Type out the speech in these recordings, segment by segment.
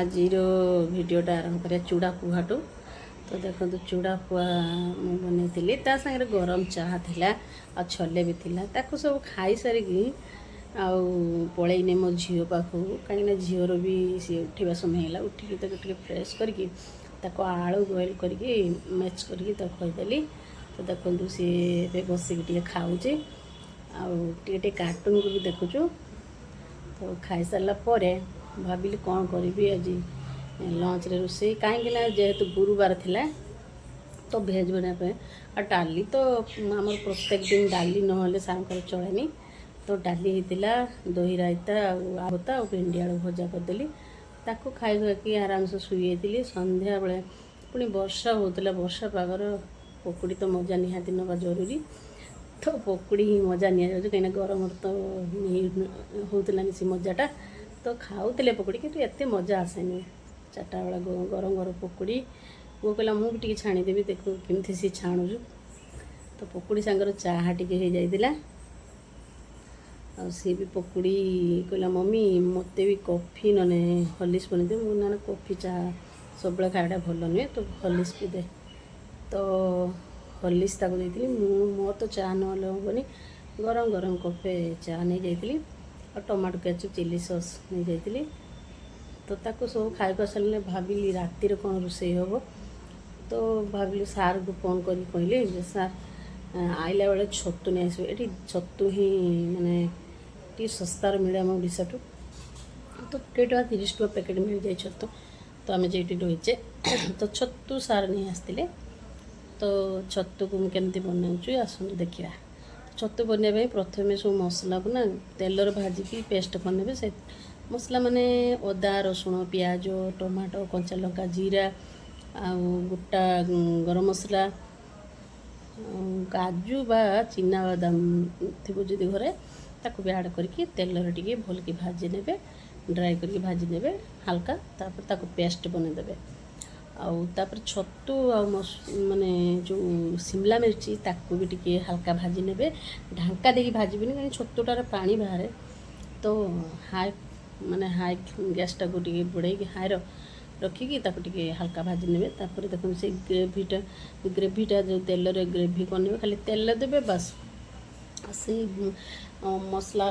ଆଜିର ଭିଡ଼ିଓଟା ଆରମ୍ଭ କରିବା ଚୁଡ଼ା ପୁହାଠୁ। ତ ଦେଖନ୍ତୁ, ଚୁଡ଼ା ପୁହା ମୁଁ ବନେଇଥିଲି, ତା ସାଙ୍ଗରେ ଗରମ ଚାହା ଥିଲା ଆଉ ଛୋଲେ ବି ଥିଲା। ତାକୁ ସବୁ ଖାଇସାରିକି ଆଉ ପଳେଇନି ମୋ ଝିଅ ପାଖକୁ, କାହିଁକିନା ଝିଅର ବି ସିଏ ଉଠିବା ସମୟ ହେଲା। ଉଠିକି ତାକୁ ଟିକେ ଫ୍ରେଶ୍ କରିକି, ତାକୁ ଆଳୁ ବଏଲ୍ କରିକି ମ୍ୟାସ୍ କରିକି ତାକୁ ଖୋଇଦେଲି। ତ ଦେଖନ୍ତୁ, ସିଏ ଏବେ ବସିକି ଟିକେ ଖାଉଛି ଆଉ ଟିକେ ଟିକେ କାର୍ଟୁନକୁ ବି ଦେଖୁଛୁ। ତ ଖାଇସାରିଲା ପରେ ଭାବିଲି କ'ଣ କରିବି ଆଜି ଲଞ୍ଚରେ ରୋଷେଇ, କାହିଁକି ନା ଯେହେତୁ ଗୁରୁବାର ଥିଲା, ତ ଭେଜ୍ ବନେଇବା ପାଇଁ। ଆଉ ଡାଲି ତ ଆମର ପ୍ରତ୍ୟେକ ଦିନ ଡାଲି ନହେଲେ ସାରଙ୍କର ଚଳେନି। ତ ଡାଲି ହେଇଥିଲା, ଦହି ରାଇତା ଆଉ ଭର୍ତ୍ତା ଆଉ ଭେଣ୍ଡି ଆଳୁ ଭଜା କରିଦେଲି। ତାକୁ ଖାଇ ଖୁଆକି ଆରାମସେ ଶୋଇଯାଇଥିଲି। ସନ୍ଧ୍ୟାବେଳେ ପୁଣି ବର୍ଷା ହେଉଥିଲା। ବର୍ଷା ପାଗର ପକୁଡ଼ି ତ ମଜା ନିହାତି ନେବା ଜରୁରୀ। ତ ପକୁଡ଼ି ହିଁ ମଜା ନିଆଯାଉଛି, କାହିଁକିନା ଗରମରେ ତ ହେଉଥିଲାନି ସେ ମଜାଟା। ତ ଖାଉଥିଲେ ପକୁଡ଼ି, କିନ୍ତୁ ଏତେ ମଜା ଆସେନି। 4ଟା ବେଳେ ଗରମ ଗରମ ପକୁଡ଼ି, ପୁଅ କହିଲା, ମୁଁ ବି ଟିକେ ଛାଣିଦେବି, ଦେଖୁ କେମିତି ସିଏ ଛାଣୁଛୁ। ତ ପକୁଡ଼ି ସାଙ୍ଗରେ ଚାହା ଟିକେ ହେଇଯାଇଥିଲା। ଆଉ ସିଏ ବି ପକୁଡ଼ି କହିଲା, ମମି, ମୋତେ ବି କଫି ନହେଲେ ହର୍ଲିକ୍ସ ବନେଇଦେ। ମୁଁ, ନା ନା, କଫି ଚାହା ସବୁବେଳେ ଖାଇବାଟା ଭଲ ନୁହେଁ, ତ ହର୍ଲିକ୍ସ ବି ଦେ। ତ ହର୍ଲିକ୍ସ ତାକୁ ଦେଇଥିଲି। ମୁଁ ମୋର ତ ଚା ନହେଲେ ହେବନି। ଗରମ ଗରମ କପେ ଚା ନେଇଯାଇଥିଲି ଆଉ ଟମାଟୋ କେଚପ୍, ଚିଲି ସସ୍ ନେଇଯାଇଥିଲି। ତ ତାକୁ ସବୁ ଖାଇବା ସାରିଲେ ଭାବିଲି ରାତିରେ କ'ଣ ରୋଷେଇ ହେବ। ତ ଭାବିଲି, ସାର୍କୁ ଫୋନ୍ କରିକି କହିଲି ଯେ ସାର୍, ଆଇଲା ବେଳେ ଛତୁ ନେଇ ଆସିବେ। ଏଠି ଛତୁ ହିଁ ମାନେ ଟିକେ ଶସ୍ତାରେ ମିଳେ ଆମ ଓଡ଼ିଶାଠୁ। ତ 20 ଟଙ୍କା, 30 ଟଙ୍କା ପ୍ୟାକେଟ୍ ମିଳିଯାଏ ଛତୁ, ତ ଆମେ ଯେଉଁଠି ରହିଛେ। ତ ଛତୁ ସାର୍ ନେଇ ଆସିଥିଲେ। ତ ଛତୁକୁ ମୁଁ କେମିତି ବନାଉଛି, ଆସନ୍ତୁ ଦେଖିବା। ଛତୁ ବନେଇବା ପାଇଁ ପ୍ରଥମେ ସବୁ ମସଲାକୁ ନା ତେଲରେ ଭାଜିକି ପେଷ୍ଟ କରିନେବେ। ସେ ମସଲା ମାନେ ଅଦା, ରସୁଣ, ପିଆଜ, ଟମାଟୋ, କଞ୍ଚା ଲଙ୍କା, ଜିରା ଆଉ ଗୋଟା ଗରମ ମସଲା ଆଉ କାଜୁ ବା ଚିନାବାଦାମ ଥିବ ଯଦି ଘରେ, ତାକୁ ବି ଆଡ଼୍ କରିକି ତେଲରେ ଟିକେ ଭଲକି ଭାଜି ନେବେ, ଡ୍ରାଏ କରିକି ଭାଜି ନେବେ ହାଲକା। ତାପରେ ତାକୁ ପେଷ୍ଟ ବନେଇଦେବେ। ଆଉ ତାପରେ ଛତୁ ଆଉ ମାନେ ଯେଉଁ ସିମଲା ମିର୍ଚି, ତାକୁ ବି ଟିକେ ହାଲକା ଭାଜି ନେବେ। ଢାଙ୍କା ଦେଇକି ଭାଜିବେନି, କାହିଁକି ଛତୁଟାର ପାଣି ବାହାରେ। ତ ହାଇ ମାନେ ହାଇ ଗ୍ୟାସ୍ଟାକୁ ଟିକେ ବଢ଼େଇକି, ହାଇର ରଖିକି ତାକୁ ଟିକେ ହାଲକା ଭାଜି ନେବେ। ତାପରେ ଦେଖନ୍ତୁ, ସେଇ ଗ୍ରେଭିଟା ଯେଉଁ ତେଲରେ ଗ୍ରେଭି କରିନେବେ, ଖାଲି ତେଲ ଦେବେ ବାସ୍, ସେଇ ମସଲା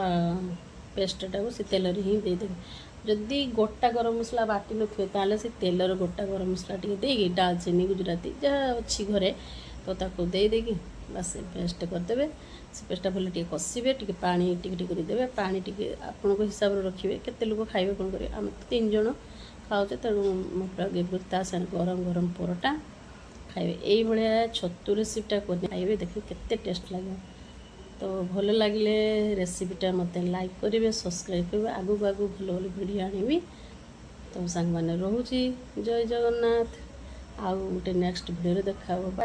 ପେଷ୍ଟଟାକୁ ସେ ତେଲରେ ହିଁ ଦେଇଦେବେ। ଯଦି ଗୋଟା ଗରମ ମସଲା ବାଟି ନଥିବେ, ତାହେଲେ ସେ ତେଲରେ ଗୋଟା ଗରମ ମସଲା ଟିକେ ଦେଇକି, ଡାଲଚିନି, ଗୁଜୁରାତି ଯାହା ଅଛି ଘରେ, ତ ତାକୁ ଦେଇଦେଇକି ବାସ୍ ସେ ପେଷ୍ଟ କରିଦେବେ। ସେ ପେଷ୍ଟଟା ଭଲ ଟିକେ କଷିବେ, ଟିକେ ପାଣି ଟିକେ ଟିକେ କରିଦେବେ। ପାଣି ଟିକେ ଆପଣଙ୍କ ହିସାବରେ ରଖିବେ, କେତେ ଲୋକ ଖାଇବେ, କ'ଣ କରିବେ। ଆମେ ତ ତିନି ଜଣ ଖାଉଛେ, ତେଣୁ ମୁଁ ପୁରା ଗ୍ରେଭି, ତା ସାଙ୍ଗରେ ଗରମ ଗରମ ପରଟା ଖାଇବେ। ଏଇଭଳିଆ ଛତୁ ରେସିପିଟା କରି ଖାଇବେ, ଦେଖିବେ କେତେ ଟେଷ୍ଟ ଲାଗିବ। ତ ଭଲ ଲାଗିଲେ ରେସିପିଟା ମୋତେ ଲାଇକ୍ କରିବେ, ସବସ୍କ୍ରାଇବ୍ କରିବେ। ଆଗକୁ ଆଗକୁ ଭଲ ଭଲ ଭିଡ଼ିଓ ଆଣିବି। ତ ସାଙ୍ଗମାନେ, ରହୁଛି। ଜୟ ଜଗନ୍ନାଥ। ଆଉ ଗୋଟେ ନେକ୍ସଟ ଭିଡ଼ିଓରେ ଦେଖା ହେବ। ବାଏ।